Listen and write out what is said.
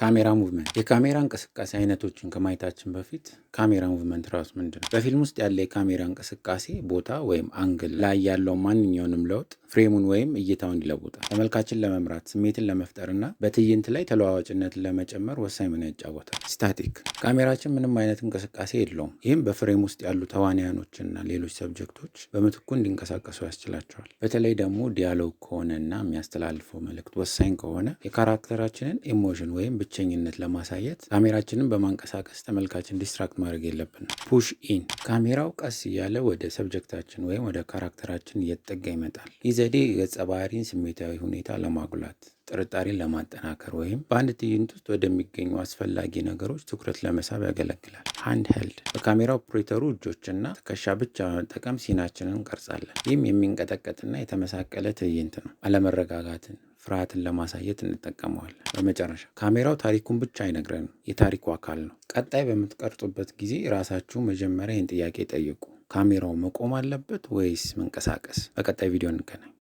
Camera movement። የካሜራ እንቅስቃሴ አይነቶችን ከማየታችን በፊት camera movement ራሱ ምንድን ነው? በፊልም ውስጥ ያለ የካሜራ እንቅስቃሴ ቦታ ወይም angle ላይ ያለው ማንኛውንም ለውጥ frame ኡን ወይም እይታውን ይለውጣል። ተመልካችን ለመምራት፣ ስሜትን ለመፍጠርና በትዕይንት ላይ ተለዋዋጭነትን ለመጨመር ወሳኝ ሚና ይጫወታል። Static፣ ካሜራችን ምንም አይነት እንቅስቃሴ የለውም። ይህም በ frame ውስጥ ያሉ ተዋንያኖችና ሌሎች subject ኦች በምትኩ እንዲንቀሳቀሱ ያስችላቸዋል። በተለይ ደግሞ dialogue ከሆነና የሚያስተላልፈው መልእክት ወሳኝ ከሆነ የ character ኣችንን emotion ወይም ብቸኝነት ለማሳየት ካሜራችንን በማንቀሳቀስ ተመልካችን distract ማድረግ የለብንም። Push in፣ ካሜራው ቀስ እያለ ወደ subject ኣችን ወይም ወደ character ኣችን እየተጠጋ ይመጣል። ይህ ዘዴ የገጸ ባህሪን ስሜታዊ ሁኔታ ለማጉላት፣ ጥርጣሬን ለማጠናከር ወይም በአንድ ትዕይንት ውስጥ ወደሚገኙ አስፈላጊ ነገሮች ትኩረት ለመሳብ ያገለግላል። Hand held፣ በካሜራ ኦፕሬተሩ እጆችና ትከሻ ብቻ በመጠቀም scene ኣችንን እንቀርጻለን። ይህም የሚንቀጠቀጥና የተመሳቀለ ትዕይንት ነው። አለመረጋጋትን፣ ፍርሃትን ለማሳየት እንጠቀመዋለን። በመጨረሻ ካሜራው ታሪኩን ብቻ አይነግረንም፣ የታሪኩ አካል ነው። ቀጣይ በምትቀርጹበት ጊዜ ራሳችሁ መጀመሪያ ይህን ጥያቄ ጠይቁ። ካሜራው መቆም አለበት ወይስ መንቀሳቀስ? በቀጣይ ቪዲዮ እንገናኝ።